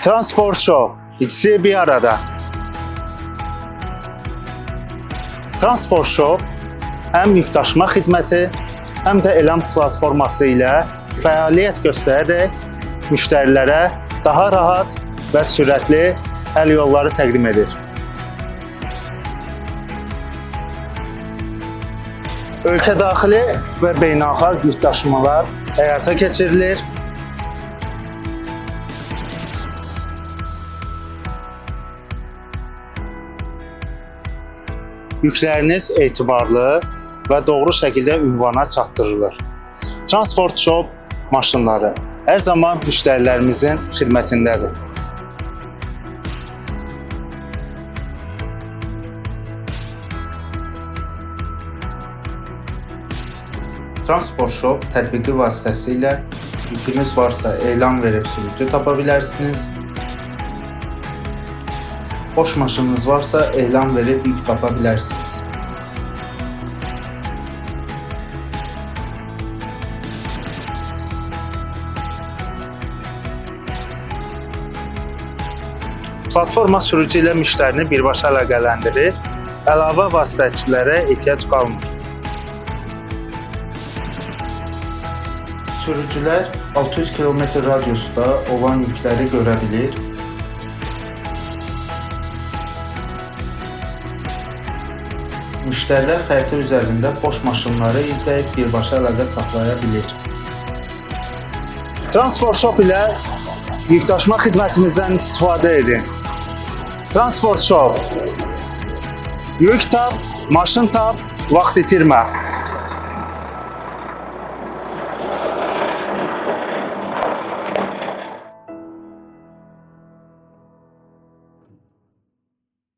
Transport Shop, ikisi bir arada. Transport Shop həm yükdaşıma xidməti, həm də elan platforması ilə fəaliyyət göstərərək müştərilərə daha rahat və sürətli həll yolları təqdim edir. Ölkə daxili və beynəlxalq yükdaşımalar həyata keçirilir. Yükləriniz etibarlı və doğru şəkildə ünvana çatdırılır. Transport Shop maşınları hər zaman müştərilərimizin xidmətindədir. Transport Shop tətbiqi vasitəsilə yükünüz varsa elan verib sürücü tapa bilərsiniz. Boş maşınınız varsa elan verib yük tapa bilərsiniz. Platforma sürücü ilə müştərini birbaşa əlaqələndirir, əlavə vasitəçilərə ehtiyac qalmır. Sürücülər 600 km radiusda olan yükləri görə bilir. Müştərilər xəritə üzərində boş maşınları izləyib birbaşa əlaqə saxlaya bilir. Transport Shop ilə yükdaşıma xidmətimizdən istifadə edin. Transport Shop. Yük tap, maşın tap, vaxt itirmə.